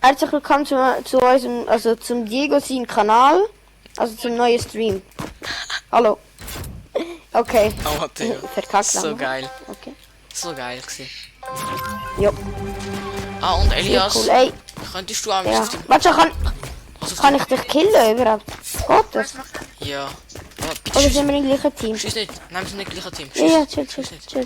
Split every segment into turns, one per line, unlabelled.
Herzlich willkommen zu unserem, also zum Diego sein Kanal, also zum neuen Stream. Hallo. Okay.
Oh, Matteo.
Verkackt
So
lang.
geil.
Okay.
So geil gewesen.
Jo.
Ah, und Elias,
Cool. Ey,
könntest du am
ja.
auf dem...
Warte,
Also auf
kann
dem...
ich dich killen überhaupt? Geht das?
Ja. Oh, bitte
Oder
schieß,
sind wir im gleichen Team?
schieß nicht. Nein, wir sind nicht gleicher Team.
Ja, ja, chill.
Schieß nicht.
Chill.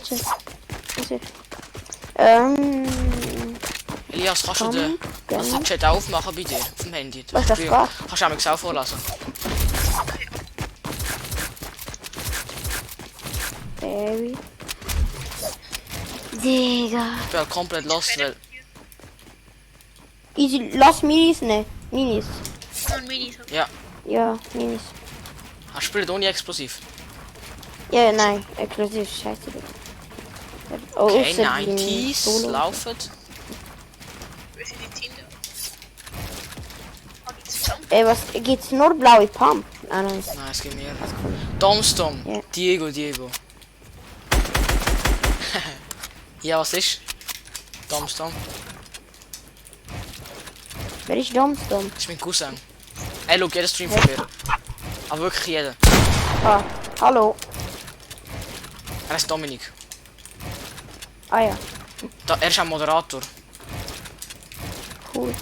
Elias, kannst du
Komm,
den
gerne.
Chat aufmachen bei dir? Auf dem Handy?
Was ist das Spaß?
Kannst du auch mal auch vorlassen.
Baby. Digga.
Ich bin halt komplett lost, weil...
Easy, lass Minis, ne? Minis.
Ja.
Ja, Minis.
Er spielt ohne Explosiv.
Ja, nein, exklusiv, scheiße. Bitte. Oh,
Okay,
außer die
90s
Solo.
laufen.
Ey, was geht's nur blaue Pump? Ah, nein.
Nein, es geht mehr.
Was kommt?
Domstom.
Ja.
Diego. Ja, was ist? Domstom.
Wer ist dumm?
Das ist mein Cousin. Ey, schau, jeder Stream von mir. Aber wirklich jeder.
Ah, hallo.
Er ist Dominik.
Ah ja,
Er ist ein Moderator.
cool.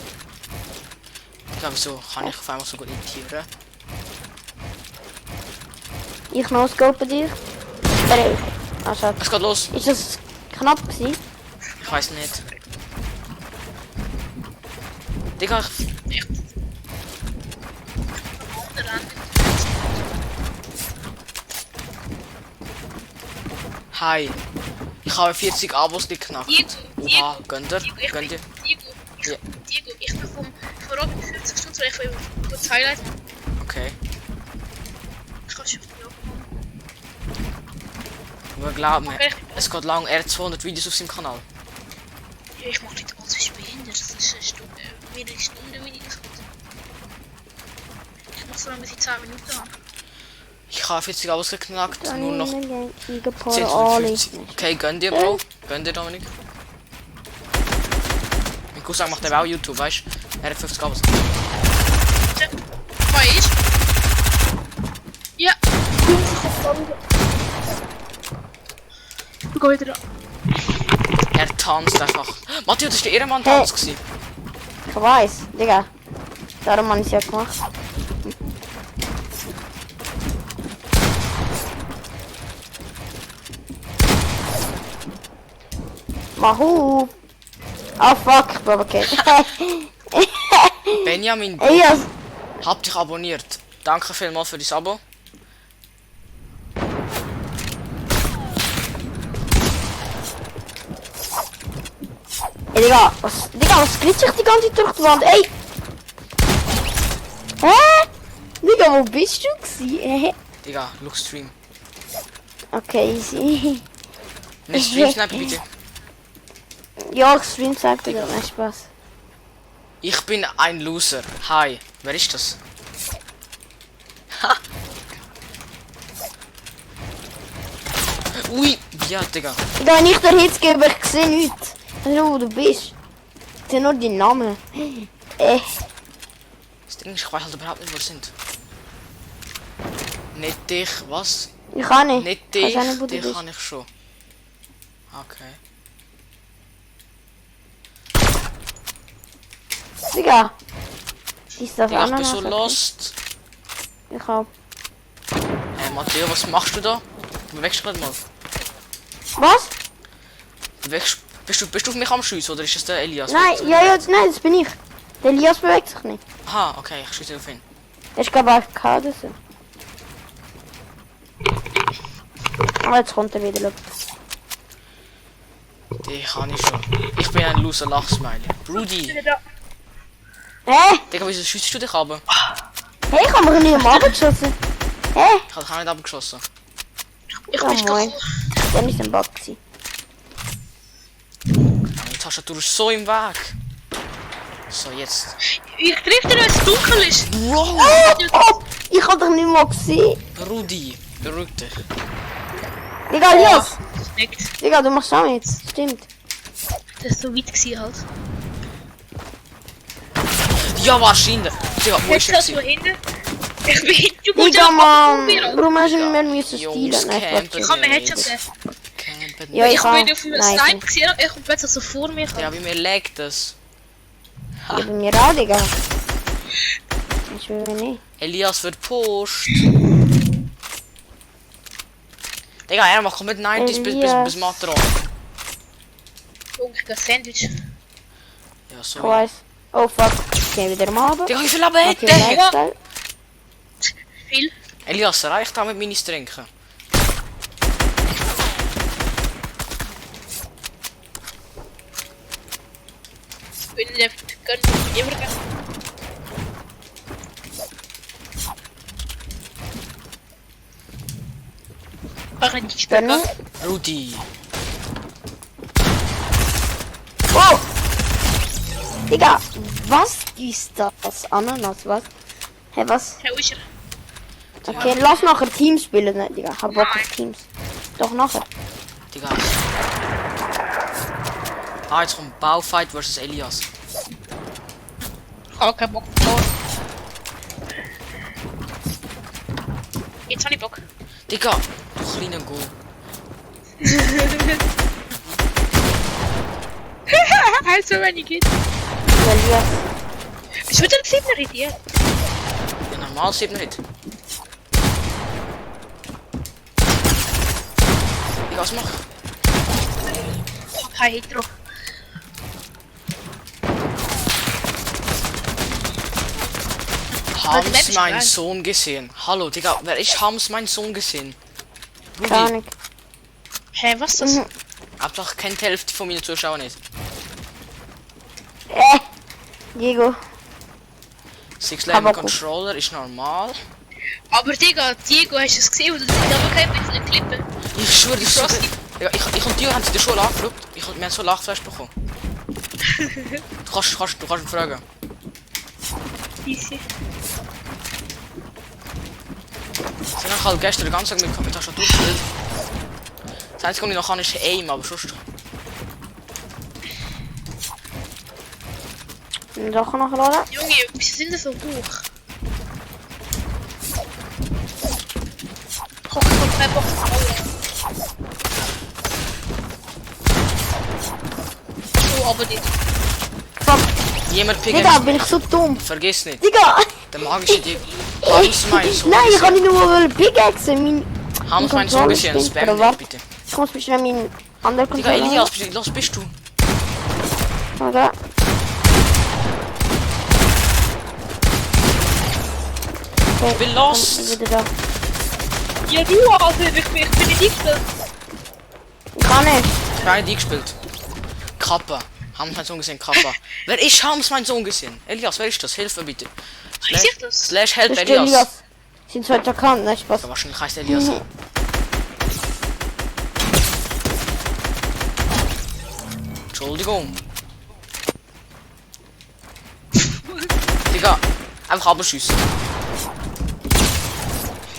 Ich glaube, wieso kann ich auf einmal so gut imitieren?
Ich noch scope dich. Ey, ah, schade.
Es geht los.
Ist das knapp gewesen?
Ich weiß nicht. Digga, Hi. Ich habe 40 Abos geknackt. Oha, gönnt ihr? Gönnt ihr? Ja.
Diego, ich bin vom Robin 50 Stunden recht von das Highlight.
Okay.
Ich kann schon auf
Aber glaub mir, es geht lang. Er hat 200 Videos auf seinem Kanal.
die Ich mach nicht alles wie behindert. Das ist eine Stunde, mehrere Stunden, wie ich das Ich mach so lange, bis ich 10 Minuten habe.
Ich habe 40 Abos geknackt. Nur noch 10
10
Okay, gönnt ihr, Bro? Gönnt ihr, Dominik? Mein Cousin macht eben auch YouTube, weißt du? Er hat 50 Abos.
Weißt Ja. Wir gehen wieder an.
Er tanzt einfach. Matthias, das war der Ehrenmann-Tanz. gewesen.
Ich weiß, Digga. Darum habe ich es ja gemacht. Mahu. Ah fuck, ich bin okay.
Benjamin,
Ey, ja.
hab dich abonniert. Danke vielmals für das Abo.
Ey, Digga, was glitscht die ganze Zeit durch die Wand? Ey! Hä? Digga, wo bist du gewesen?
Digga, look Stream.
Okay, easy.
Ne, Stream snipen bitte.
Ja, ich stream sagt
Digga.
dir, nein, Spaß.
Ich bin ein Loser. Hi, wer ist das? Ha! Ui, ja, Digga.
Digga, wenn ich dir Hits gebe, ich sehe nichts. Ich weiß nicht, wo du bist. Ich sehe nur deinen Namen.
Das Ding ist, ich weiß halt überhaupt nicht, wo wir sind. Nicht dich, was?
Ich kann nicht.
Nicht
Ich
dich,
weiß auch nicht, wo du
dich
bist.
kann ich schon. Okay.
Digga. Ist das
Digga, ich bin so
Ananas?
lost.
Ich hab.
Hey, Matteo, was machst du da? Du bewegst dich nicht mal.
Was?
Bist du auf mich am Schiessen oder ist das der Elias?
Nein, ja, nein, das bin ich. Der Elias bewegt sich nicht.
Aha, okay, ich schieße auf ihn.
Er ist glaube ich AFK oder so. Aber jetzt kommt er wieder, schau.
Die kann ich schon. Ich bin ein loser Lachsmiley. Rudy!
Wieder da.
Hä?
Digga, wieso schießt du dich ab?
Hey, ich hab mich nicht am Abend geschossen. Hä?
Ich hab dich auch nicht abgeschossen.
Ich
Ja,
bin
moin.
gekommen.
Dann ist ein Bug gewesen.
Die Tastatur ist so im Weg. So, jetzt.
Ich treffe dir, wenn es dunkel ist.
Bro!
Oh, ich hab dich nicht mal gesehen.
Rudi, beruhig dich.
Digga, Elias.
Perfekt.
Digga, du machst auch mit. Stimmt.
Das ist so weit gewesen halt.
Ja, wahrscheinlich. Digga, wo ist
Jetzt das
er?
so hinten. Ich bin hinten. Du musst
Digga,
ja
Mann!
probieren.
Warum hast du nicht mehr müssen
Jungs,
stehlen? Nein,
campen.
Quatsch.
Ich habe mir Headshot gegeben.
Ja,
Ich
auch.
bin auf dem
Nein,
Snipe gesehen und ich bin plötzlich so vor mir.
Ja, wie mir laggt das.
Ja, bei mir auch, Digga. Ich will nicht.
Elias wird pusht. Digga, er macht mit 90 bis
Elias.
Matron.
Junge, ich gehe Sandwich.
Ja,
Ich
sorry.
weiß. Oh fuck. Ich geh wieder mal runter.
Digga, wie viel Leben hat
Okay,
der?
Lifestyle.
Viel.
Elias, reicht auch mit Minis trinken.
Ich bin der Gönner. Waren die
Gönner.
Spöcker?
Rudi.
Oh! Digga, was ist das? Ananas, was? Hä, was?
Herr Uscher.
Okay, lass nachher Teams spielen, ne, Digga. Hab Bock auf Teams. Doch nachher.
Digga. Ah, jetzt kommt Baufight versus Elias.
Ich habe keinen Bock mehr. Jetzt habe ich Bock.
Digga, du kleiner Go.
Also, wenn ich geht.
Elias.
Es wird ein 7er Idee.
Ja, normal sieht man nicht. Digga, was mach?
Ich habe kein Hit drauf.
Hams
Mensch,
mein
nein.
Sohn gesehen. Hallo, Digga, wer ist Hams mein Sohn gesehen?
Gar
Rudi,
nicht.
Hä, was ist das?
Mhm.
einfach kennt die Hälfte von meinen Zuschauern nicht.
Diego.
Six Level
Aber gut.
Controller ist normal.
Aber Digga, Diego, hast du es gesehen? Oder du aber kein bisschen Klippe?
Ich schwöre, das ist so.
Frosty.
Digga, ich und Dio haben sie in der Schule angeschaut. Wir haben so Lachfleisch bekommen. Du kannst ihn fragen.
Easy.
Sie haben halt gestern den ganzen Tag mitgekommen, mit Tastatur gespielt. Das einzige, was ich noch kann, ist Aim, aber sonst.
Doch noch laden.
Junge, wieso sind das so hoch? Ich hab keinen Bock auf Aua. Oh, aber nicht.
Fuck.
Jemand
Digga,
picken.
bin ich so dumm.
Vergiss nicht.
Digga.
Der magische Dick. Hams mein Sohn.
Nein, ich kann nicht nur Pickaxe. Mein
Hams mein Sohn gesehen.
stinkt,
Spam
oder
nicht,
was?
bitte.
Ich muss mich schnell meinen anderen
Digga,
Controller
Elias, los bist du.
Okay. Okay,
Ich bin lost.
komm, wieder da.
Ja, du, also, ich bin nicht gespielt.
Ich kann nicht.
Ich habe die gespielt. Kappa. Hams mein Sohn gesehen, Kappa. Wer ist Hams mein Sohn gesehen? Elias, wer ist das? Hilfe bitte.
Weiß ich das?
Slash help
Das ist
Elias.
Elias. Sind zwei Account, ne? Spaß.
Ja, wahrscheinlich heißt Elias. Entschuldigung. Digga, einfach abschießen.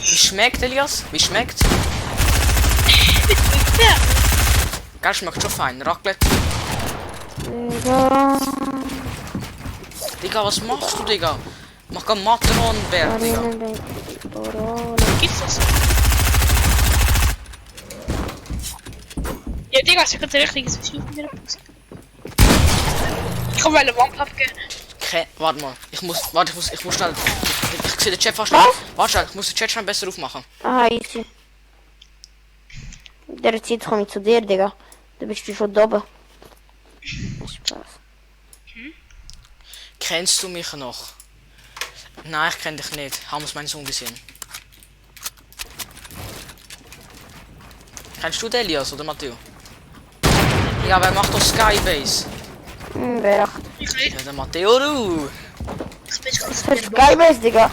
Wie schmeckt, Elias? Wie schmeckt?
Ja.
Geil, schmeckt schon fein. Raclette.
Digga.
Digga, was machst du, Digga? Mach kein Matronenberg, Digga.
Gibt's das? Ja, Digga, ich könnte richtiges Video von mir posten. Ich kann meine Wampe abgehen.
Warte mal. Ich muss schnell. Ich sehe den Chat fast nicht.
Was?
Warte schnell, ich muss den Chat schon besser aufmachen.
Ah, easy. Der Zeit komme ich zu dir, Digga. Du bist schon da oben. Spaß.
Kennst du mich noch? Nein, ich kenne dich nicht. Haben wir meinen Sohn gesehen. Kennst du den Elias oder Matteo? Ja, wer macht doch Skybase?
Wer?
Ich nicht.
Ja, der Matteo, du.
Ich bin schon
Das ist Skybase, Digga.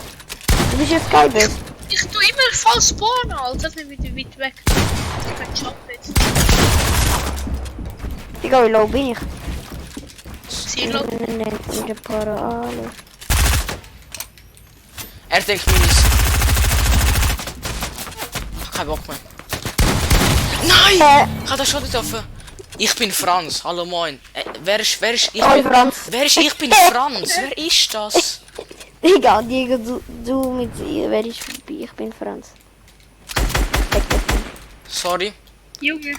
Du bist jetzt Skybase.
Ich tu immer voll spawnen, Alter. Das ist nicht wieder weit weg. Ich kann Jump jetzt.
Digga, wie low bin ich?
Sehr low.
In der Parade.
Er denkt Minis. Ich hab keinen Bock mehr. Nein! Ich hab das schon getroffen. Ich bin Franz. Hallo moin. Wer ist ich
Hoi
bin,
Franz.
wer ist ich bin Franz? Wer ist das?
Digga, Diego, du mit wer ist ich bin Franz.
Sorry.
Junge.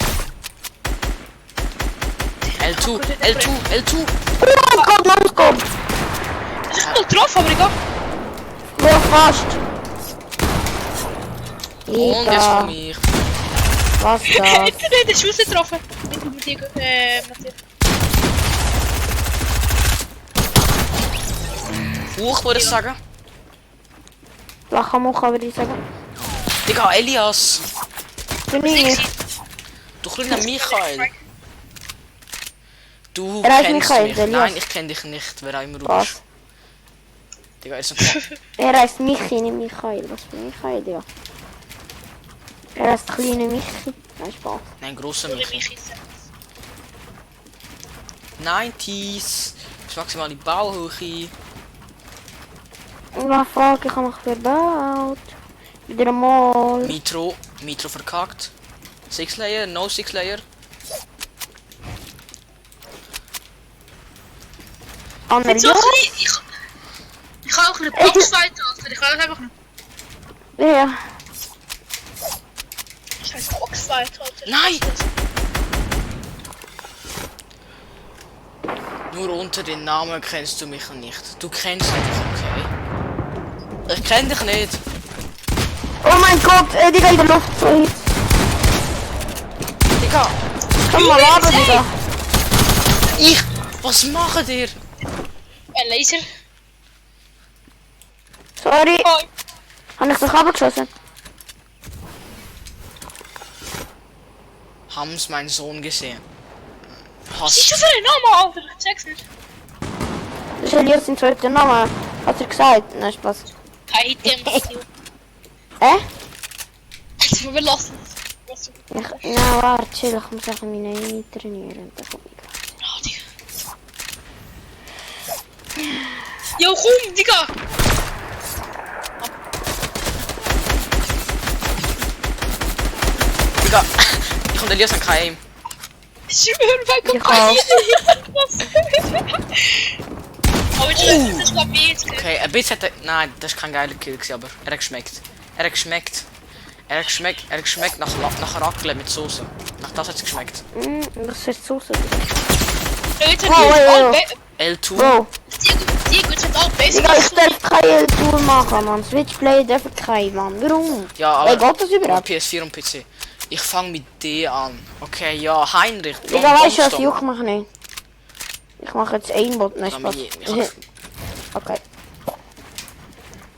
L2, L2, L2.
Oh mein Gott, Noskop!
Das ist noch drauf, aber egal.
Ja, fast.
Und jetzt komm ich.
Was das?
Nein, der Schuss nicht getroffen. Mit Diego, Matthias.
Hoch würde ich sagen.
Lachamucha würde ich sagen.
Digga, Elias.
Bin ich.
Du kleiner Michael. Du
Er heißt
kennst
Michael,
mich.
Elias.
Nein, ich kenn dich nicht, wer auch immer du
Was?
bist. Digga, er ist ein
Er heißt Michi, nicht Michael. Was für Michael, ja. Er heißt kleine Michi. Nein, Spaß.
Nein, grosser
Oder
Michael.
mich ist
90s. Das maximale Bauhöhe.
Was fuck, ich habe mich verbaut. Wieder einmal.
Mitro verkackt. 6 Layer, no 6 Layer.
Ander,
so
ja.
ich kann auch eine Boxfight, Alter. Ich kann einfach eine
Ja.
scheiß Boxfight, Alter.
Nein! Nur unter den Namen kennst du mich nicht. Du kennst mich, okay? Ich kenn dich nicht.
Oh mein Gott, Digga, in der Luft. So,
Digga,
komm mal laden, Digga.
was machen dir?
Ein Laser.
Sorry.
Oh,
Habe ich dich abgeschossen?
Haben's meinen Sohn gesehen?
was ist
Hast
das für ein Name, Alter? Ich check's nicht.
Das ist Elias sein zweiter Name. Hat er gesagt? Nein, Spaß.
Kein Item.
Hä?
Wir lassen es.
Na, warte, chill, ich muss auch meine Uni trainieren. Da kommt ich gleich.
Oh, Digga. Jo, komm, Digga.
Digga, ich und Elias haben kein Aim.
Schwör, mein
Ich
Kompagnon. Aber ich weiß, das war mir jetzt.
Okay, ein bisschen hat er... Nein, das ist kein geiler Kill gewesen, aber er hat geschmeckt. Er hat geschmeckt nach Raclette mit Soße. Nach das hat es geschmeckt.
Das ist Soße.
Leute,
Oh,
L2.
Bro,
Diego, jetzt hat auch besser.
Digga, ich darf keine Tour machen, man. Switchplay darf ich kein, man. Warum?
Ja,
Ey,
aber...
geht das überhaupt?
PS4 und PC. Ich fange mit D an. Okay, ja, Heinrich.
Digga, weißt du was, juckt mich nicht. Ich mache jetzt Aimbot, nein, Spaß. Okay.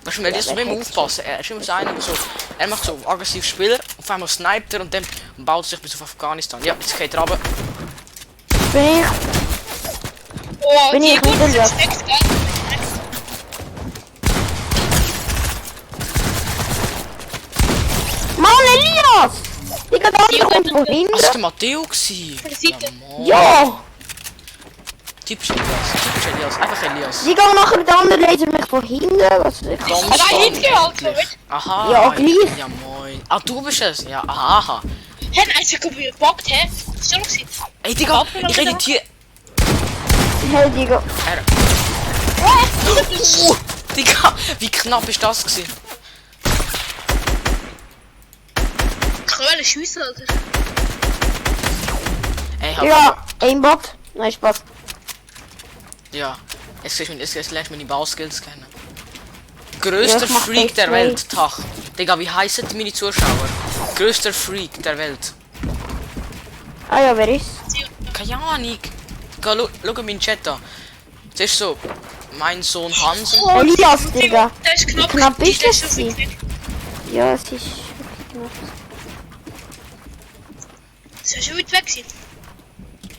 Weißt du, man muss immer aufpassen. Er ist immer so einer, der so... Er macht so aggressiv Spieler, auf einmal sniped er und dann baut er sich bis auf Afghanistan. Ja, jetzt geht er runter.
Bin ich?
Oh,
Bin ich
Diego,
wieder
das
weg?
ist gell?
Mann, Elias! Digga, da
Diego,
kommt wohin?
Das war der Matteo gewesen.
Sieht er?
moin.
Ja!
Typisch Elias. Einfach Elias.
Digga, und nachher der andere laser mich von hinten. Was ich...
Komm
Hat er
schon,
hingehalten,
endlich.
oder?
Aha.
Ja, gleich.
Ja, moin. Ah, du bist es. Ja, aha.
Hä, als ich gebackt, hä? Das ist schon noch gewesen.
Ey, Digga, ich rede hier...
Hey, Digga.
Digga, wie knapp ist das gewesen?
Ich kann eine schiessen, Alter.
Ey,
Digga, Aimbot. Nein, Spaß.
Ja. Jetzt lernst du meine Bauskills kennen.
Ja,
Größter
ich mach
Freak der
Face-Play.
Welt, Tag. Digga, wie heißen meine Zuschauer? Größter Freak der Welt.
Ah ja, wer ist?
Keine Ahnung. Schau meinen Chat an. Das ist so, mein Sohn Hansen.
Elias, Digga.
Der ist knapp.
Wie knapp ist
Der
das
schon
gewesen?
geknickt.
Ja, es ist wirklich knapp.
Das ist schon weit weg gewesen.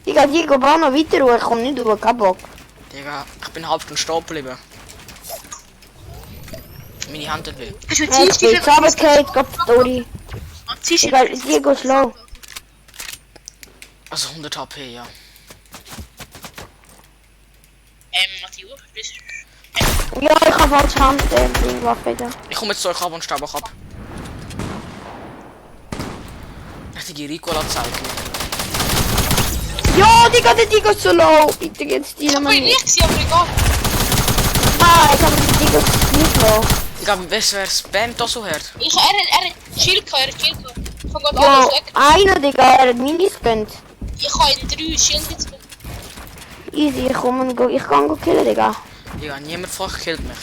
Digga, Diego, bau noch weiter ruhig. Ich komm nicht durch, kein Bock.
Digga, ich bin eine halbe Stunde stehen geblieben. Meine Hand will.
Hast du mit
Jetzt geht's runtergefallen, Gott, Story. Digga, Diego ist low.
Also 100 HP, ja.
Matteo, bist
Ja, ich hab falsch Hand, Ding, Waffe da.
Ich komme jetzt zu euch ab und staub euch ab. Richtige Ricola-Zeit.
Ja, Digga, der Digga ist so low. Bitte jetzt die
Ich hab
mal
ihn
nicht.
nicht gesehen, aber egal.
Ah, ich hab den Digga nicht low.
Digga, wer spammt da so hart?
Er hat Shield gehabt, Ich hab grad
Ja,
alles weg.
einer, Digga, er hat Minis gönnt.
Ich hab in 3 Shield jetzt.
Easy, ich komm und go, ich kann go killen, Digga.
Digga, niemand von euch killt mich.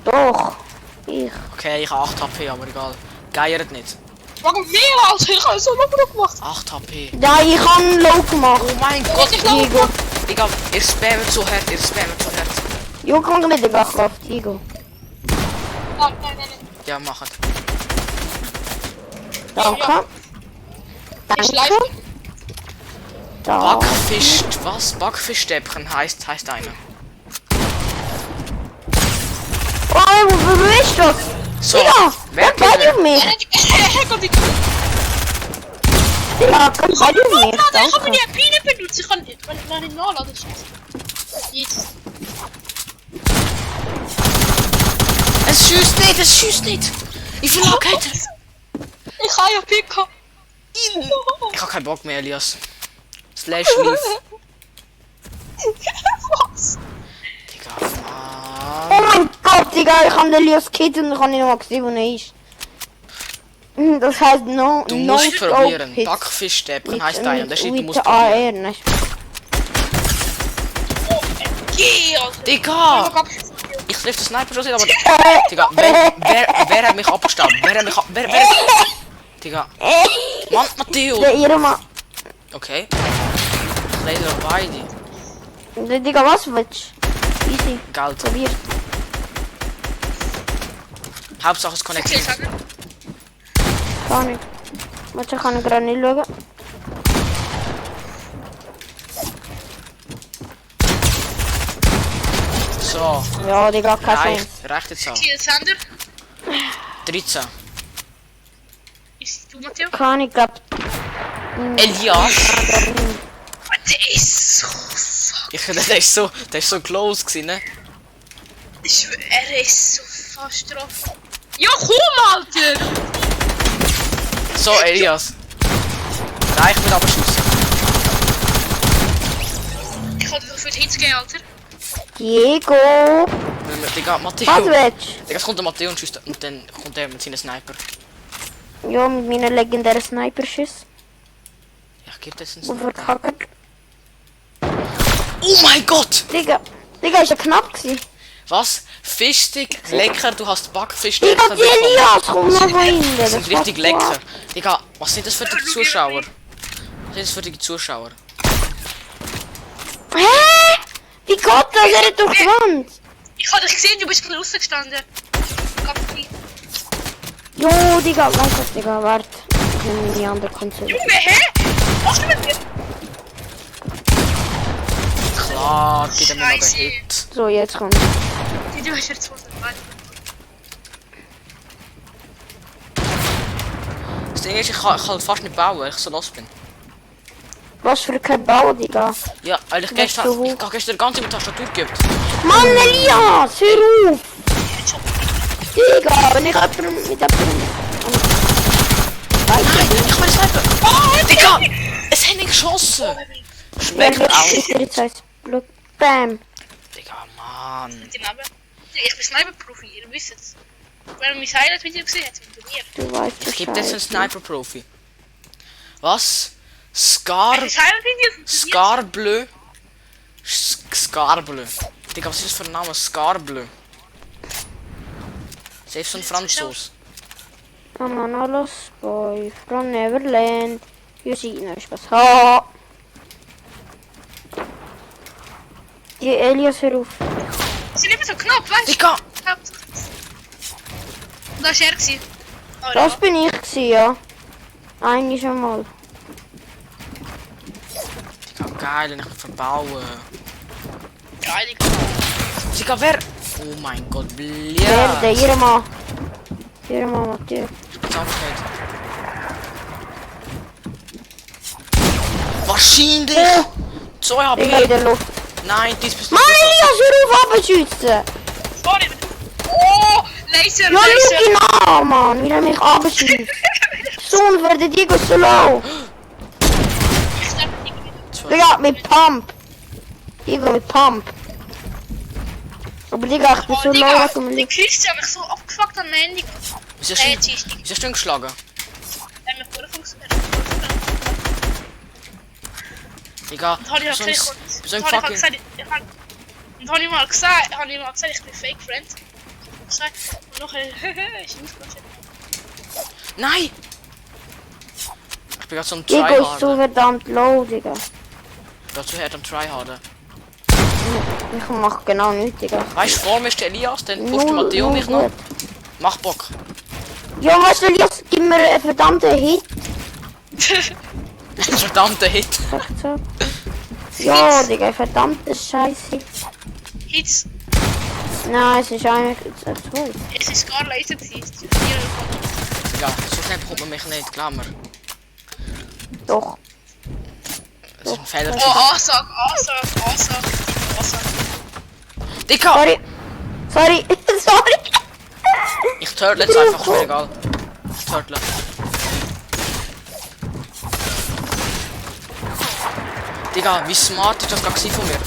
Doch. Ich.
Okay, ich habe 8 HP, aber egal. Geiert nicht.
Warum mehr, Alter? Ich hab so noch gemacht.
8 HP.
Ja, ich han low gemacht.
Oh mein Gott,
Ich glaub,
Diego.
Digga, ihr spammt so hart, ihr spammt so hart.
Jo, komm mit, Digga, Kraft, Diego.
Nein.
Ja, macht.
Danke.
Ich live.
Danke. Da.
Backfisch, was? Backfischstäbchen heißt einer.
Oh, wo ist das?
So,
Digga,
wer
komm bei
killt
auf mich.
Er kommt nicht.
Digga, komm bei auf mich.
Ich hab
Danke.
meine Pine benutzt. Ich kann nicht nachladen. Jetzt.
Es schießt nicht. Wie viel Lack hat er?
Ich habe ja Pika.
Ich hab keinen Bock mehr, Elias. Slash Leaf.
Was?
Digga,
Oh
Mann.
mein Gott, Digga, ich hab den Elias Kid und ich hab ihn noch mal gesehen, wo er ist. Das heißt no,
Du
no
musst
scope
probieren.
hits
Backfischstäbchen
with-
heißt einer. Und der steht, du
with
musst
the
probieren.
AR, ne?
Okay, Alter.
Digga!
Ich hab
Ich treffe den Sniper schon, aber... Digga, wer hat mich abgestaubt? Wer... Digga. Mann, Matteo!
Der Irma.
Okay. Ich lese noch beide.
Digga, was willst du? Easy,
Geld.
probier.
Hauptsache es connected.
Gar nicht. Warte, ich kann gerade nicht schauen.
So,
Ja, Digga, keine Chance.
rechte Zahl.
Hier, Sander.
13.
Ist du, Matteo?
Kann ich glaub.
Elias!
Der ist so fuck.
Der ist so close gewesen, ne?
Ich schwör, er ist so fast drauf. Ja, komm, Alter!
So, Elias. Reicht mit Abschluss.
Ich kann dir doch für die Hits geben, Alter.
Diego.
Digga,
Was
Matteo.
willst
Digga, es kommt der Matteo und schießt und dann kommt er mit seinem Sniper.
du? Ja, mit meinen legendären Sniper-Schuss.
Ja, ich geb das einen
Und
Sniper.
verkacken.
Oh mein Gott!
Digga, ist ja knapp gewesen.
Was? Fischstick, lecker, du hast
Digga,
Backfischstäbchen
die Elias kommt noch von hinten.
Die sind richtig
passt
lecker.
gut.
Digga, was sind das für die Zuschauer? Was sind das für die Zuschauer?
Hä? Wie geht das? Er hat durch die Wand.
Ich hab dich gesehen, du bist ein bisschen rausgestanden.
Jo, Digga, weißt du was, Digga, warte. Ich nehme die andere Konsole.
Junge, hä? Was machst du mit mir?
Klar, geht er mir noch den
Scheiße.
Hit.
So, jetzt kommt.
Du hast jetzt was dabei.
Das Ding ist, ich kann fast nicht bauen, weil ich so los bin.
Was für kein Bau, Digga.
Ja, weil ich
Das ist so hoch.
habe gestern ganz mit Tastatur geübt.
Mann, Elias, hör auf. Digga, wenn ich jemanden mit jemandem...
Nein, ich meine Sniper. Oh, Digga! Es hat nicht geschossen! Schmeckt auch.
Jetzt heißt Blut. Bam.
Digga, Mann.
Mit dem Namen. Ich bin Sniper-Profi, ihr wisst es. Wenn mein Highlight-Video gesehen hat, mit mir.
Du weißt
Ich gebe jetzt einen
Bescheid.
Sniper-Profi. Was?
Das Highlight-Video ist
Scarbleu? Scarbleu. Digga, was ist das für ein Name? Scarbleu. Das ist so ein Franzos.
I'm a lost boy from Neverland. You see, no Spaß. Ha! Die Elias, hör auf.
Sie sind immer so knapp, weißt du?
Digga!
Das war er. gewesen. Oh,
Das bin ich gewesen, ja. Eigentlich schon mal.
Digga, geil, und ich kann verbauen.
ja, die
Digga, wer? Oh mein Gott,
Wer, der
blöd.
Irma. Irma, Matthias.
Zusammengeht. Wahrscheinlich! 2
Digga, in
HP!
der Luft.
Nein, dies bist du.
Mann, Elias, hör auf, abschießen!
Sorry. Oh, Laser,
Ja, schau
Laser.
ihn an, Mann, wie er mich abschießt. So, und wer der Diego ist so low.
Ich sterbe nicht mehr.
Digga, mit Pump. Digga, mit Pump. Aber Digga, ich bin so low, dass man
die
nicht...
Kiste habe ich so abgefuckt an mein Handy.
Wieso hast du ihn geschlagen? Digga,
Und habe ich
sonst...
gesagt,
So ein
und habe
fucking...
ich mal gesagt, ich bin Fake Friend. Gesagt, und noch ich muss kurz.
Nein! Ich bin gerade so ein
Digga ist so
Tryharder.
verdammt low, Digga.
Ich bin zu hart am Tryharder.
Ich mach genau nichts, Digga.
Weißt du, vor mir ist der Elias, dann pusht der Matteo mich noch. Mach Bock.
Ja, weißt du, Elias, gib mir einen verdammten Hit.
Verdammter Hit.
Echt so. Ja, Digga, verdammte Scheiße.
Hits,
Nein, es ist eigentlich... Sorry.
es ist gar leise Hits.
Digga, so schnell bekommt man mich nicht, glaub mir.
Doch.
Das ist ein Fehler.
Oh, Ansag.
Digga!
Sorry. Sorry. Sorry.
Ich turtle jetzt einfach, ist mir egal. Ich turtle. Digga, wie smart ist das gerade gewesen von mir?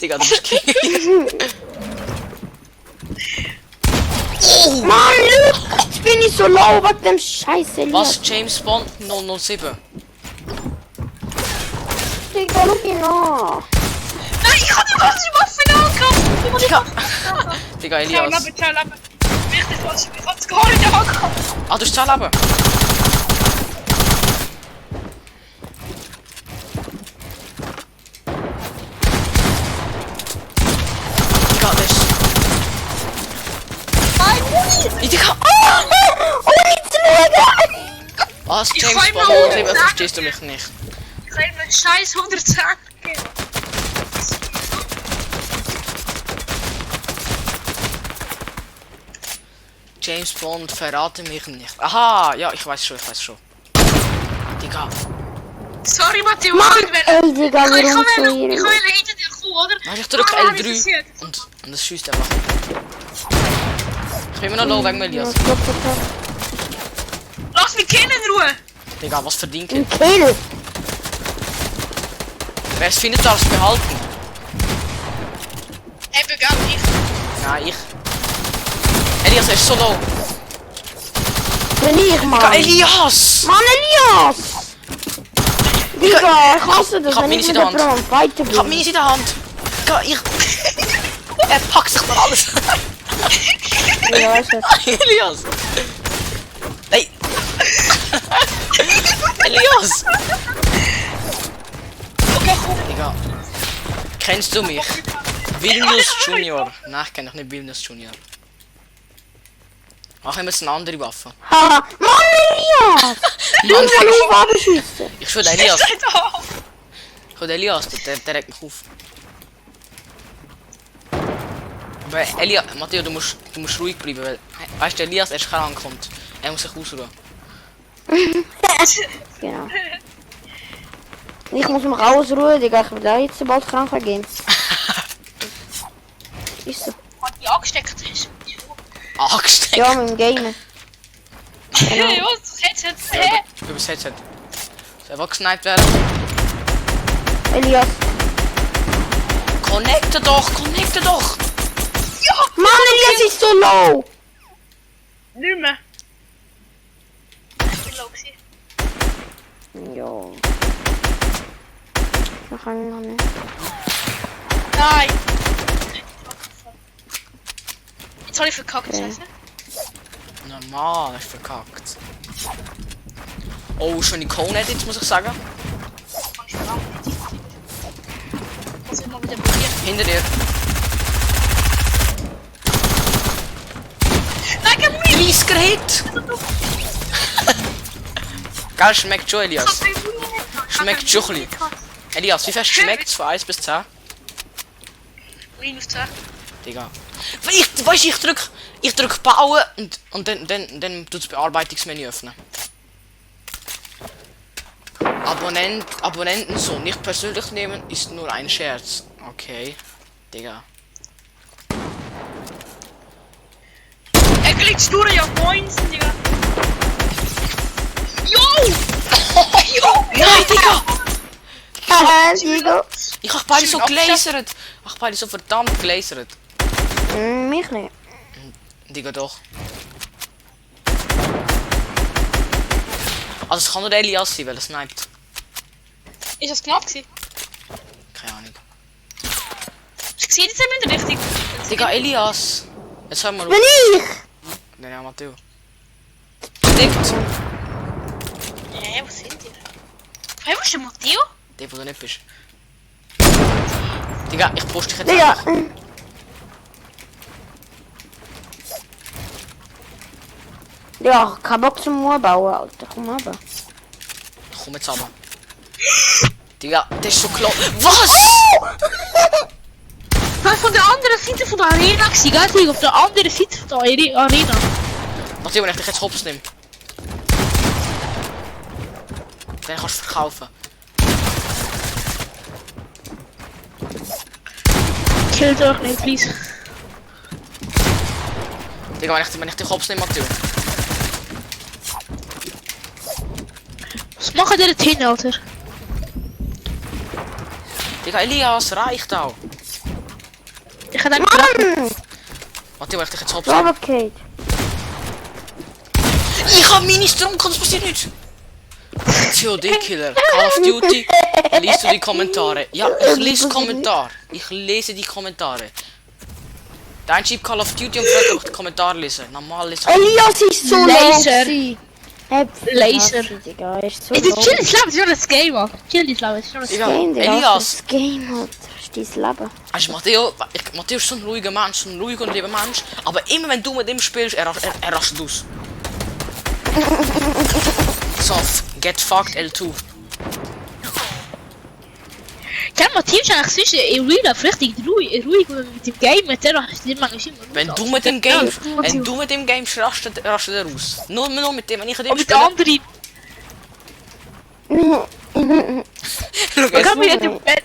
Digga, du bist King.
Mann, jetzt bin ich so low wegen dem Scheiße. Elias.
Was? James Bond 007?
Digga, schau ihn an.
Nein, ich hab die falsche Waffe angegriffen.
Digga! Digga,
Ciao,
Elias.
Lappe. Richtig falsch, ich hab's gar nicht angegriffen.
Ah, du hast 10 Leben. Digga, das ist... Digga!
Oh, nichts mehr.
Was?
Ich
James
kann
Bond
nur
007
sagen.
verstehst du mich nicht.
Ich hab mir scheiß 110 gegeben.
James Bond, verrate mich nicht. Aha, ja, ich weiß schon. Digga.
Sorry, Matteo,
Mann,
ich will...
ey, Digga,
Ich
warum so
will
hier?
hinter dir kommen, oder?
Nein, ich drücke
Ah,
L3
das passiert.
und es schießt einfach. Ich bin immer noch low wegen Elias.
Lass mich killen in Ruhe.
Digga, was verdient
Ein
ihr?
Kill.
Wer es findet, darf es behalten.
Eben, gar nicht.
Nein, ich. Elias, er ist so low.
Bin ich, Mann.
Digga, Elias!
Mann, Elias. Digga, ich hasse das,
Ich hab
wenn
Minis
ich
in
mit
der
der Bro am Fighten
Ich hab
bin.
Minis in der Hand. Digga, ich... Er packt sich mal alles.
Ja, ist das.
Elias! Nein! Elias!
Okay, komm.
Digga. Kennst du mich? Vilnius Junior. Nein, ich kenn dich nicht Vilnius Junior. Mach immer eine andere Waffe.
Haha. Mann, Elias. Du
Mann,
musst auf Waffen schiessen.
ich schwöre, Elias.
Sei da.
Ich schwöre, Elias, der regt mich auf. Aber Elias, Matteo, du musst ruhig bleiben, weil, weißt du, Elias erst krank kommt. Er muss sich ausruhen.
Genau. Ich muss mich ausruhen, Digga. Ich will da jetzt bald krank gehen. Ist so.
Hat die angesteckt ist.
Angesteckt.
Ja, mit dem Gamen.
Hey, was? Jetzt, hä?
Über das Headset. Soll einfach gesniped werden?
Elias.
Connecte doch!
Ja!
Mann, Elias ist so low.
Nicht mehr. Ich bin low gewesen.
Jo. Ich kann ihn noch nicht.
Nein! Jetzt habe ich verkackt,
Okay.
weißt du?
Normal, ist verkackt. Oh, schöne Cone-Edits, muss ich sagen.
Kann ich verdammt nicht. Muss ich mal wieder probieren.
Hinter dir.
Nein, gib mir!
30er Hit! Geil, schmeckt schon, Elias. Schmeckt schon ein bisschen. Elias, wie fest schmeckt's von 1 bis 10?
Minus 10.
Digga. Weißt du, ich drück bauen und dann tut das Bearbeitungsmenü öffnen. Abonnenten so nicht persönlich nehmen ist nur ein Scherz. Okay. Digga.
Glitch durch, ja, moin, Digga. Jo! Jo!
Nein, Digga!
Diego.
Ich hab beide so
Schön
gelasert. Ich hab beide so verdammt gelasert.
Mich nicht.
Digga, doch. Also es kann nur der Elias sein, weil er sniped.
Ist das knapp gewesen?
Keine Ahnung.
Ich sehe das eben nicht richtig.
Digga, Elias! Jetzt hör mal
Bin
auf.
ich!
Nein, ja, Matteo. Stimmt!
Hä, wo sind die? Hey, wo ist der Matteo?
Der, wo du nicht bist. Digga, ich poste dich jetzt
Digga.
einfach.
Ja, kein Bock zum Mauer bauen, Alter. Komm runter.
Komm jetzt aber. Digga, das ist so klar. Was?!
Das war von der anderen Seite von der Arena gewesen, gell? Digga? Auf der anderen Seite von der Arena.
Matteo, wenn ich dich jetzt hops nehme. Dann kannst du verkaufen.
Kill doch nicht, please.
Digga, wenn ich dich hops nehme, Matteo.
Was machen die da hin, Alter?
Digga, Elias, reicht auch.
Ich hätte einfach gedacht,
Mann!
Matteo, wenn ich dich jetzt hops nehme.
Robert Cage.
Ich hab Minis getrunken, das passiert nicht. COD-Killer, Call of Duty, liest du die Kommentare? Ja, ich lese Kommentare. Ich lese die Kommentare. Dein schreibt Call of Duty und fragt, ob ich die Kommentare lese. Normal lese ich.
Elias ist so
Laser.
low.
Laser.
Digga, er ist so
ey,
low.
chill das Leben, das ist nur das Game, Mann. Chill das Leben, das ist nur das
Digga,
Game, Digga,
Elias.
das Game, Alter. Das ist dein Leben.
Also Matteo ist so ein ruhiger Mensch, so ein ruhiger und lieber Mensch. Aber immer wenn du mit ihm spielst, er rastet aus. So, get fucked L2.
Ja, Matthias ist eigentlich sonst in Real Life richtig ruhig und mit dem Game, mit der hast du manchmal immer
Wenn du mit dem Game rastet er aus. Nur mit dem, wenn ich an dem
Und mit der
spiele.
anderen,
Schau
man kann
jetzt.
mir nicht Bett.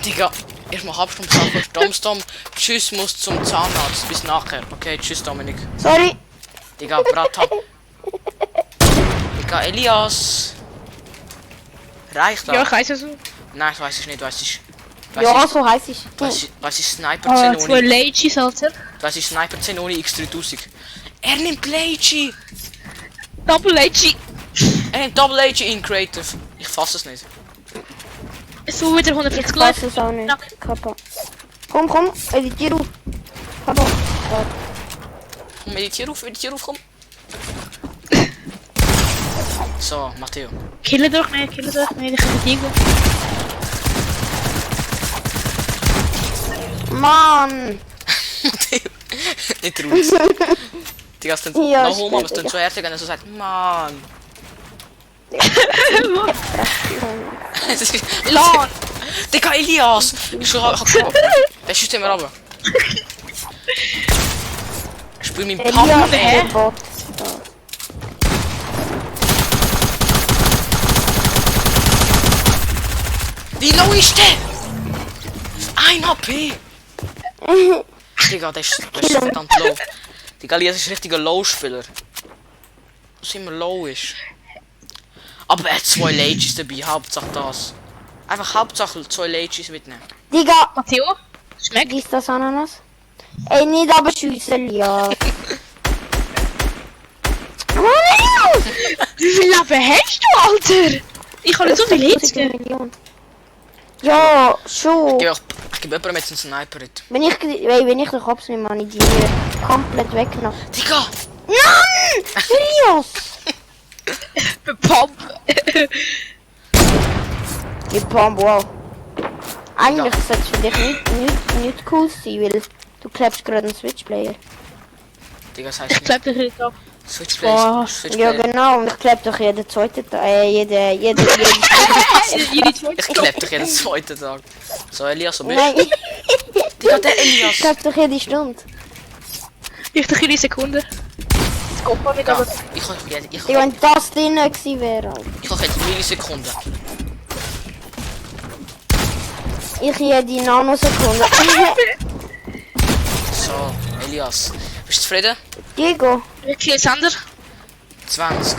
Digga, ich mach Abstumpfsache. Stom. Tschüss, muss zum Zahnarzt. Bis nachher. Okay, tschüss Dominik.
Sorry.
Digga, Brata. Digga, Elias. Reicht
Ja,
das?
ich weiß es so.
Nein, ich weiß es nicht,
Ja, so heiß ich.
Was ist Sniper
Ah,
10
zwei
ohne?
Lages, Alter.
Was ist Sniper 10 ohne X3000? Er nimmt Leiji!
Double Lage.
Er nimmt Double Leiji in Creative. Ich fass es nicht.
So wieder 140
Ich weiß
Leute.
es auch nicht. Kappa. Komm, editier du. Kappa.
Komm, editier auf, komm. So, Matteo.
Killen doch nicht, ich kann mit dir gehen.
Mann.
Matteo. Nicht raus. Digga, es ist dann
Ja,
noch Home, aber es
später,
ist so herzig, wenn er so sagt, Mann.
Lan!
Digga, Elias! Ich hab der schießt immer runter. Ich spiel meinen
Elias
Pump,
ist
ey.
der Bot.
Wie low ist der? 1 HP! Digga, der ist verdammt low. Digga, Elias ist ein richtiger Low-Spieler. Was immer low ist. Aber er hat 2 Lages dabei, Hauptsache das. Einfach Hauptsache 2 Lages mitnehmen.
Digga,
Matteo? Schmeckt?
ist das Ananas? Ey, nicht aber schiessen, ja.
Wie viel Leben hast du, Alter? Ich habe nicht so viel Hits.
Million. Ja, schon.
Ich gebe jemandem jetzt einen Sniper mit.
Wenn ich den Kopf nehme, habe ich die komplett weggenommen.
Digga!
Nein! Elias!
Pump.
Die Bombe, wow. Eigentlich sollte es für dich nicht cool sein, weil du klebst gerade einen Switch-Player.
Digga, das heißt
Ich
nicht.
glaube, das ist auch.
Switchplayer.
Boah.
Ja,
Switchplayer.
genau, und ich kleb doch jeden zweiten Tag, jede
Ich kleb dich jeden zweiten Tag. So, Elias, wo bist
Nein,
du? Digga, der
ich
Elias!
kleb doch jede Stunde.
Ich doch jede Sekunde. Das geht mal nicht,
Ja,
aber.
Digga, wenn das drin gewesen wäre, Alter.
Ich habe jetzt Millisekunden.
Ich jede Nanosekunde.
So, Elias. Bist du zufrieden?
Diego,
Wie viel Sender?
20.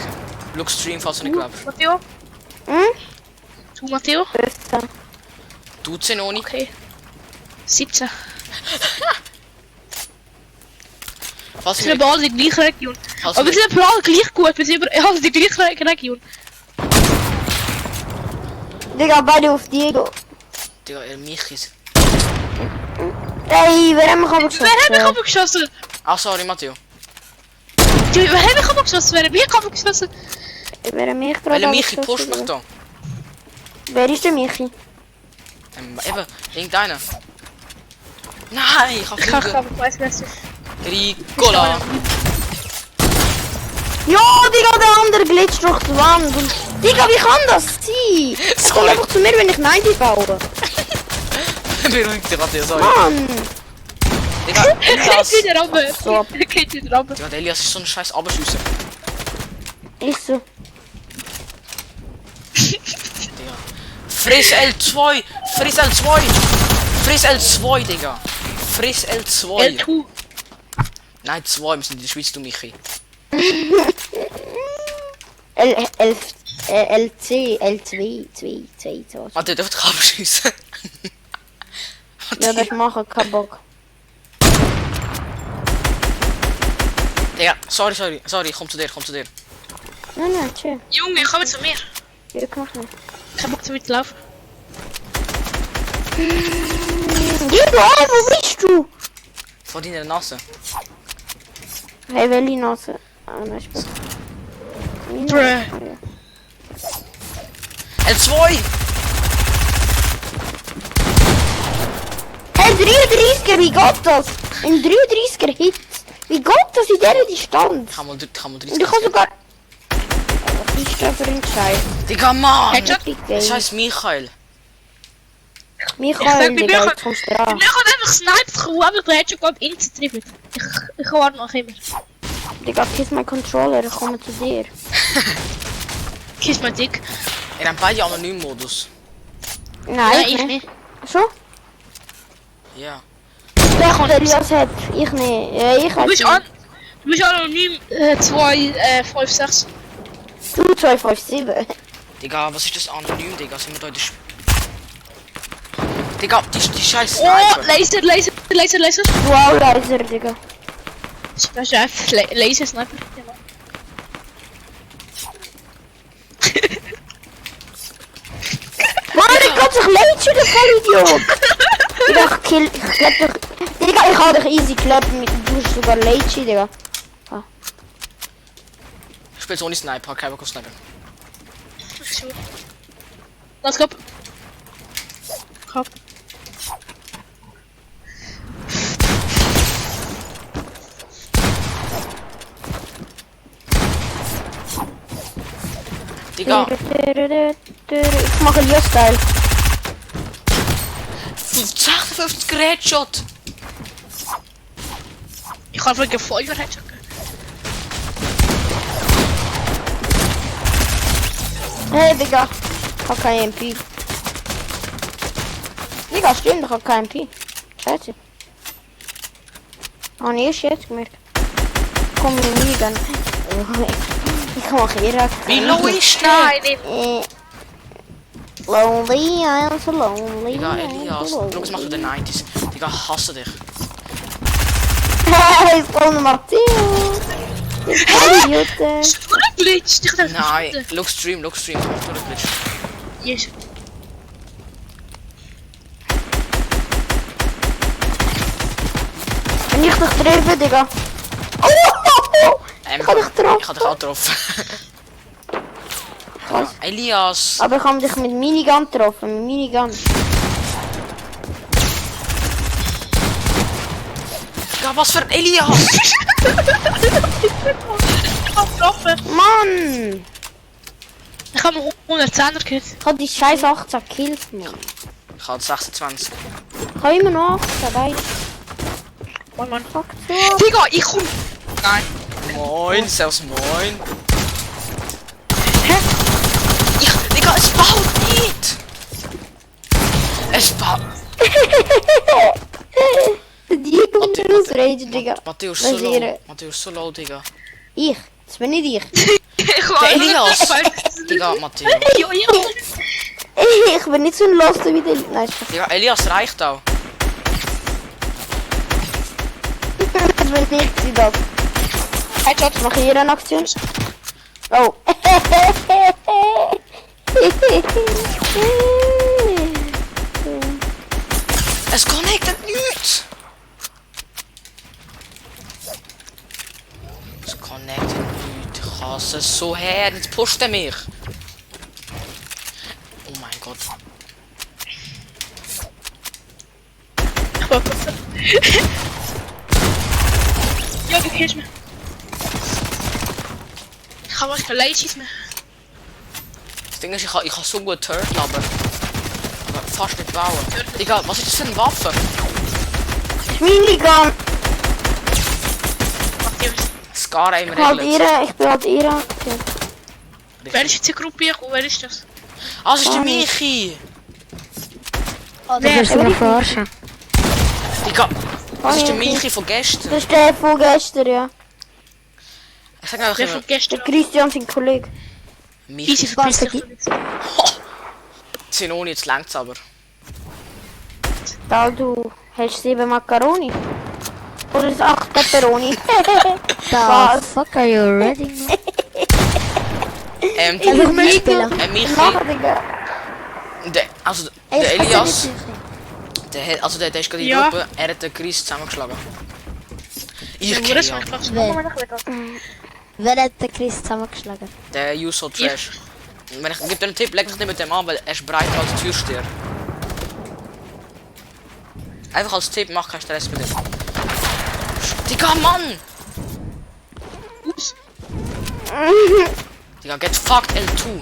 Schau Stream, falls du nicht glaubst.
Matteo?
Hm?
Du, Matteo?
15.
Du 10 ohne.
Okay. 17.
Falls
Wir
du
sind
nicht...
aber alle in der gleichen Region.
Falls
Aber
du
wir
nicht...
sind aber alle gleich gut. Wir sind alle in der gleichen Region.
Digga, beide auf Diego.
Digga, Michis.
Ey, wer hat mich aber
Wer hat mich
geschossen?
abgeschossen?
Ah, sorry, Matteo.
Wer hat mich abgeschossen? Wer hat mich abgeschossen?
Wer hat mich gerade
Welcher Michi
abgeschossen,
pusht mich
Digga?
da?
Wer ist der Michi?
Eben, irgendeiner. Nein, ich hab
Ich
Flügel.
weiß nicht.
Ricola.
Ja, Digga, der andere glitscht durch die Wand. Und... Digga, wie kann das sein? Er kommt
Sorry.
einfach zu mir, wenn ich 90 baue.
Beruhig dich, Matteo, sorry.
Mann!
Digga, Elias.
Geht wieder runter.
So.
Geht wieder runter.
Digga, der Elias ist so ein scheiß Abschüsse.
Ist so.
Digga. Friss L2! Friss L2! Friss L2, Digga! Friss L2!
L2.
Nein, 2, wir sind in der Schweiz, du Michi.
LC, L2, 2, so.
Warte, der darf abschiessen.
Ja, das machen keinen Bock.
Digga, sorry, komm zu dir.
Nein, chill.
Junge, komm zu mir.
Ich mach nicht.
Ich hab Bock zu mitlaufen.
Diego, wo bist du?
Vor deiner Nase.
Hey, welche Nase? Ah, nein, Spaß.
Bruh.
L2!
Hey, 33er, wie geht das? Ein 33er Hit. Wie geht das in dieser Distanz?
Ich hab mal
Und
30.
ich kann sogar... Was ist das für ein Scheiß?
Digga, Mann!
Headshot?
Das heißt Michael.
Michael,
bei
Digga,
mir
jetzt kommst du dran.
Mir kommt einfach Snipes kommen, aber der Headshot geht instant trifft. Ich warte noch immer.
Digga, kiss mein Controller, ich komme zu dir.
Kiss mein Dick.
Wir haben beide Anonym-Modus.
Nein,
Ich nicht.
Schon?
Ja.
Wer kommt Elias hat? Ich nicht. Ja, ich
Du bist
halt.
Du bist anonym 2, 5, 6.
Du 257.
Digga, was ist das anonym, Digga? Sind wir da in der Digga, die scheiß
Oh,
Sniper.
Laser.
Du auch leiser, Digga.
Chef, Laser Sniper.
Mann, ich kann sich leitschen, der Vollidiot! Digga, ich klepp dich. Digga, ich kann dich easy klappen mit dem Dusch sogar leitschen, Digga.
Ich spiel's ohne Sniper, kein Bock auf Sniper.
Lass go. Hopp.
Digga,
Ich mache Elias-Style.
56 Headshot!
Ich habe wegen Feuer Headshot.
Hey, Digga. Ich hab kein MP. Digga, stimmt, ich hab kein MP. Scheiße. Ah, nee, ist jetzt gemerkt. Komm, wir nie dann. Ich mach hier.
Wie low ist der?
Nein, nicht.
Lonely, I'm so lonely.
Digga, Elias, schau, was machst du den 90s? Digga, hasse dich.
Hey, ist ohne Matteo. Ich bin Idioten.
Ist du durchglitscht? Ich dachte,
Nein, schau Stream, ich mach durchglitsch.
Yes.
Wenn ich dich treffe, Digga. Oh, ich hab dich getroffen.
Ich hab dich auch getroffen. Ja, Elias!
Aber ich hab dich mit Minigun getroffen, mit Minigun.
Digga, was für ein Elias!
Ich hab getroffen.
Mann!
Ich hab 110er gehört.
Ich hab die scheiß 18 Kills, Mann.
Ich hab 26.
Ich hab immer noch 18, weißt
Mann, Mann.
du? Fuck so.
Digga, ich komm. Nein.
Moin, servus moin.
Hä?
Digga, es baut nicht! Es baut...
Die kommt raus, Rage, Digga.
Matteo ist so low.
Rasieren.
Matteo ist so low, Digga.
Ich? Das bin nicht ich.
Der Elias! Digga, Matteo.
Jo, jo.
Ich bin nicht so ein Loster wie der... Nein, Spaß.
Digga, Elias reicht auch.
Ich will nicht sie das.
Headshot.
Ich mache hier eine Aktion. Oh.
Es connectet nichts! Es connectet nichts. Ich hasse es so her. Jetzt pusht er mich. Oh mein Gott.
Ja, du killst mich. Ich kann was verleihen mehr.
Das Ding ist, ich kann so gut turteln, aber fast nicht bauen. Digga, was ist das für eine Waffe?
Minigun.
Matthias.
Scar Aim
Ich bin halt
regelt.
ihre Aktion.
Wer ist jetzt die Gruppe hier? Wer ist das?
Ah, das ist der Michi!
Oh, das wirst du noch verarschen.
Digga, das ist der Michi von gestern.
Das ist der von gestern, ja.
Ich sag einfach
Wer
immer,
von gestern?
Der Christian, sein Kollege.
Easy
Michi.
verpisst dich.
Zenoni, jetzt längt's aber.
Da du hast 7 Macaroni. Oder ist 8 Pepperoni.
The fuck are you ready?
Einfach mitspielen.
Michi,
Machen, Digga.
also der Elias, der ist gerade in der
Ja.
Gruppe, er hat den Chris zusammengeschlagen. Ich
Ja,
kenne
das
ja,
macht einfach so.
Wer hat den Chris zusammengeschlagen?
der Uso Trash. Wenn ich gebe dir einen Tipp, leg dich nicht mit dem an, weil er ist breiter als Türsteher. Einfach als Tipp, mach keinen Stress mit dem. Digga, Mann!
Ups.
Digga, get fucked L2.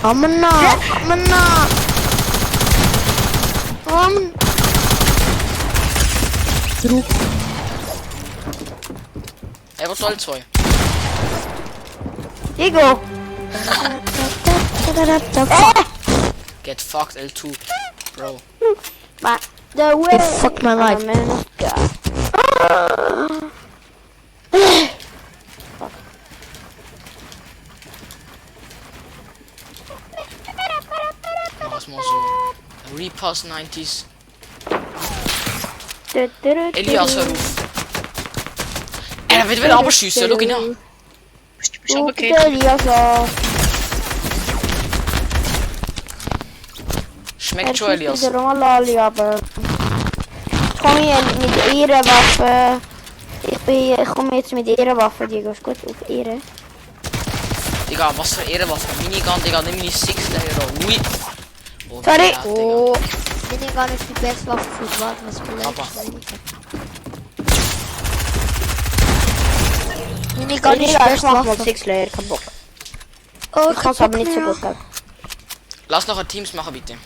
Amna.
Ey, was soll 2?
Diego.
Get fucked L2, bro.
The way.
Fuck my life.
Oh, man of God.
Mach mal so. Repass 90s. Elias, hör auf. Er wird wieder abschiessen, schau ihn an.
Du bist aber
Guck
okay.
dir Elias an.
Schmeckt schon,
Er
Elias.
schießt wieder mal alle, aber... Ich komme hier mit Ehrenwaffe. Ich komme jetzt mit Ehrenwaffe, Diego. Ist gut, auf Ehre.
Digga, was für Ehrenwaffe. Minigun, Digga, nimm meine 6 Layer. Ui. Oh,
Sorry.
ja, Digga.
Oh.
Minigun ist die beste Waffe für Schwarz, was
Aber.
Minigun ist die
Ich
beste
mach mal
Waffe.
6 Layer kaputt.
Oh,
Ich kann es aber nicht so gut. Gell?
Lass nachher Teams machen, bitte.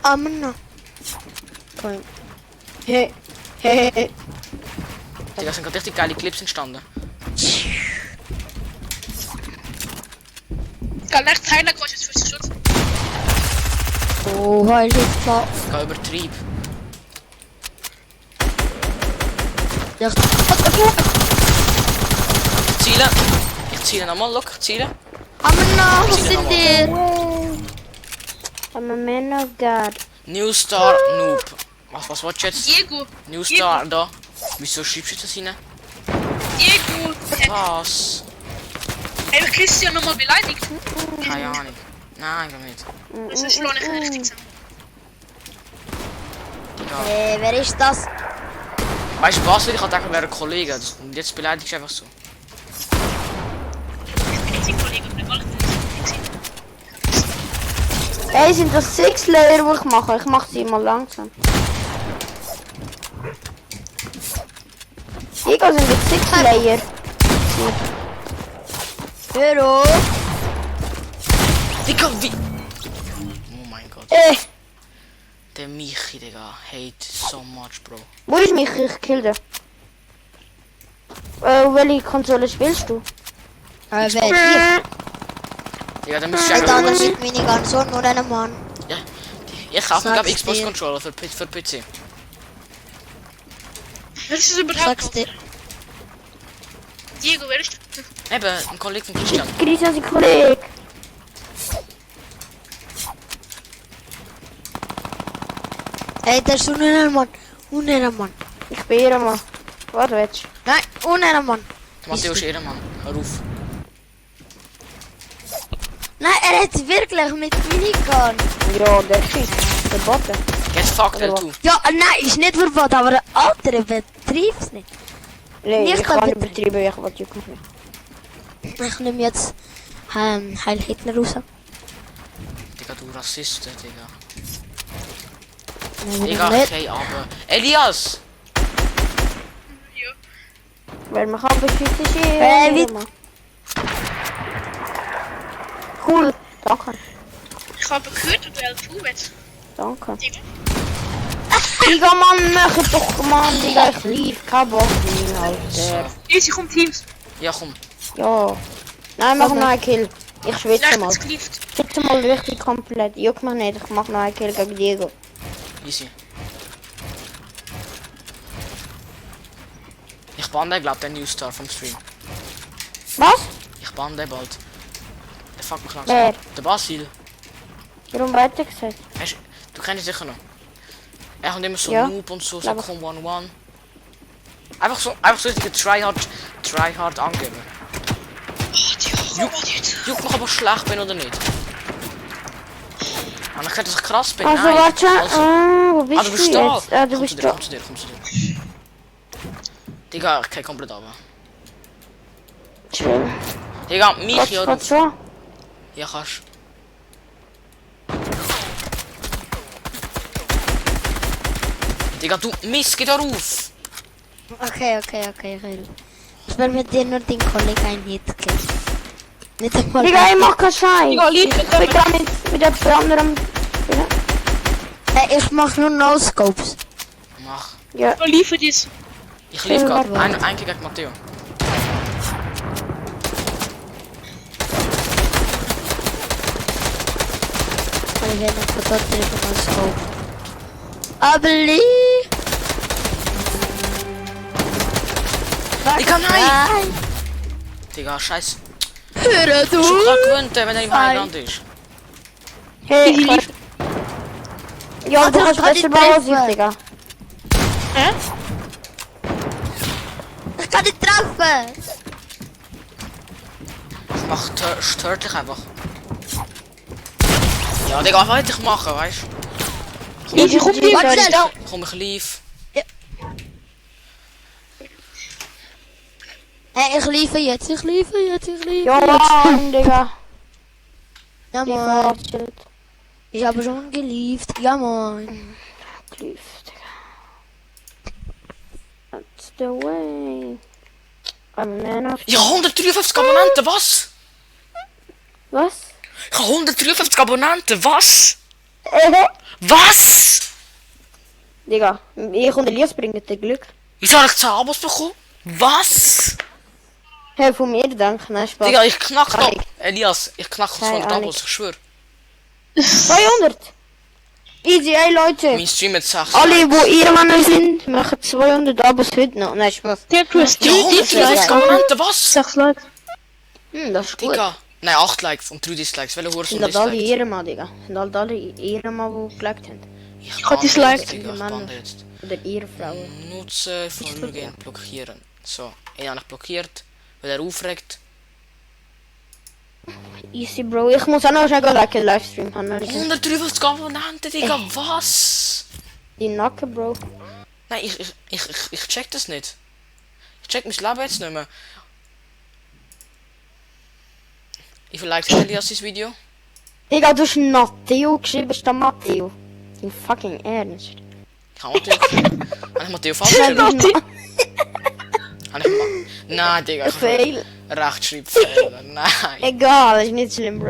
Amna.
Komm. Hey. Hey.
Digga, sind gerade richtig geile Clips entstanden.
Kann echt keiner kostet 50 Schutz.
Oh, halt jetzt klar.
Digga, übertrieb.
Ja,
Zielen. Ich ziele nochmal, look, ziele.
Amna, was
Ziele
sind
nochmal.
die?
I'm a man of God.
New Star Noob. Was willst du jetzt?
Diego.
New Star, da. Wieso schreibst du das rein?
Diego.
Was?
Einfach Christian nochmal beleidigt.
Keine Ahnung. Nein, gar nicht.
Das ist schon nicht richtig zusammen.
Digga.
Wer ist das?
Weißt du was? Ich hatte gedacht, wir wären Kollegen. Und jetzt beleidigst du einfach so.
Ich bin Kollege und alle
Hey, sind das 6 Layer, die ich mache? Ich mache sie mal langsam. Diego, sind das 6 Layer?
Hör auf.
Digga, wie? Oh mein Gott. Der Michi, Digga. Hate so much, bro.
Wo ist mich? Ich kill den. Welche Konsole spielst du?
Wer ist hier?
Digga, dann müsst du
Mit
einfach
anderen
gut
mit Minigun, so nur einen Mann.
Ja. Ich kaufe mir, glaube
Sag's
Xbox
dir.
Controller für PC.
Was ist das überhaupt?
Sag's dir.
Diego, wer ist der?
Eben, ein Kollege von Christian.
Christian sein Kollege.
Hey, das ist Mann. Mann.
Ich bin Ehrenmann. Was willst du?
Nein, Mann.
Der Matteo ist Ehrenmann. Hör auf.
Nein, er hat wirklich mit Minigun.
Ja, der schießt. Verboten.
Get fucked, L2.
Ja, nein, ist nicht verboten, aber der andere betreibt es nicht.
Nee,
Nicht
ich kann
kann
nicht übertreiben, ich will jucken nicht.
Ich nehme jetzt Heil Hitler raus.
Digga, du Rassist, Digga.
Nein,
Digga,
nicht.
okay, aber... Elias!
Weil man kann beschützen ist
wie-
Ehrenmann. Cool. Danke.
Ich habe gehört, und L2 wird.
Danke.
Diego?
Digga, Mann, mach es doch, Mann. Digga, ich lief. Kein Bock mehr, Alter.
Easy, kommt Teams.
Ja, komm.
Ja. Nein, mach noch einen Kill. Ich schwitze
Vielleicht
mal.
ist es geliefert.
Schwitze mal richtig komplett. Juck mich nicht, ich mach noch einen Kill gegen Diego.
Easy. Ich bande, glaub, den Newstar vom Stream.
Was?
Ich bande bald. Der fuck mich langsam.
Wer?
ab. Der Basil.
Warum weiter gesagt?
Du kennst ihn sicher noch. Er hat immer so
Ja,
Noob und so, so
glaub ich.
Com 1-1. Einfach so richtige Tryhard angeben.
Oh, Diego, was jetzt?
Juckt mich, ob ich schlecht bin oder nicht. Und ich könnte, dass ich krass bin.
Also,
Nein.
warte.
Also,
Wo bist
du bist
du
da.
jetzt? Ah, du
Komm
bist
zu dir,
da.
komm zu dir, komm zu dir. Digga, ich kann komplett runter.
Chill.
Digga, mich
Was,
ja.
was so?
Ja, kannst. Digga, du Mist, geh da rauf.
Okay. Ich will mit dir nur den Kollegen einen Hit geben. Nicht einmal.
Digga, ich mach keinen Scheiß.
Digga, lief
Ich
mit
bin
dem.
gerade mit der anderen.
Hey, ich mach nur No-Scopes.
Mach.
Ja.
Digga, liefert jetzt.
Ich lief
Ja,
gerade.
warte.
Ein gegen Matteo.
Ich will noch verdammt drüber No-Scope. Aber
Digga, nein! Digga, scheiß.
Hör
Schon grad gewöhnt, wenn er im Heiland ist.
Hey,
Easy lief.
ja, du
Alter,
kannst
ich kann
besser
nicht
bauen als ich,
treffen.
Digga.
Hä?
Ich kann nicht treffen!
Ich mach stört dich einfach. Ja, Digga, was will ich machen, weißt du?
Easy, kommt
Warte,
Teams.
schnell.
Komm, ich lief.
Hey, ich liefere jetzt.
Ja, Mann, Digga.
Ja,
Die
Mann.
Fortschritt.
Ich habe schon geliefert. Ja, Mann.
Lief, Digga. That's the way. I'm man of...
Ja, 153 Abonnenten, was?
Was?
Ich habe 153 Abonnenten, was? Was?
Digga, ich und Elias bringen dir Glück.
Wieso habe ich 10 Abos bekommen? Was?
Hey, von mir denken, nein, Spaß.
Digga, ich knack noch.
Ahnung.
Elias, ich knack noch
Keine
200
Ahnung.
Abos, ich schwör.
200! Easy, ey Leute!
Mein Stream mit 6.
Alle, wo Ehrenmänner sind, machen 200 Abos heute noch. Nein, Spaß.
Der Chris,
Ja, 153 Abonnenten, was?
6 Leute.
Das ist gut.
Digga. Nein, 8 Likes und 3 Dislikes. Welche Hure
Sind
sind
halt alle
Dislikes?
Ehrenmann, Digga. Sind halt alle Ehrenmann, die gelegt haben.
Ich
hab
bande
Dislikes.
jetzt, Digga, ich
Männer.
bande jetzt.
Oder Ehrenfrauen.
Nutzen, folgen, blockieren. So, ihn habe ich blockiert, weil er aufregt.
Easy, Bro. Ich muss auch noch schnell einen Livestream haben.
153 Abonnenten, Digga, was?
Die Nacken, Bro.
Nein, ich check das nicht. Ich check mein Leben jetzt nicht mehr. Wie viel Likes hat Elias das Video?
Digga, du hast Matteo geschrieben, ist da Matteo. In fucking Ernst.
Ich habe Matteo. Habe ich Matteo falsch geschrieben? Habe ich Nein, Digga, ich habe
Fail.
Rechtschreibfehler. Nein.
Egal, ist nicht schlimm, Bro.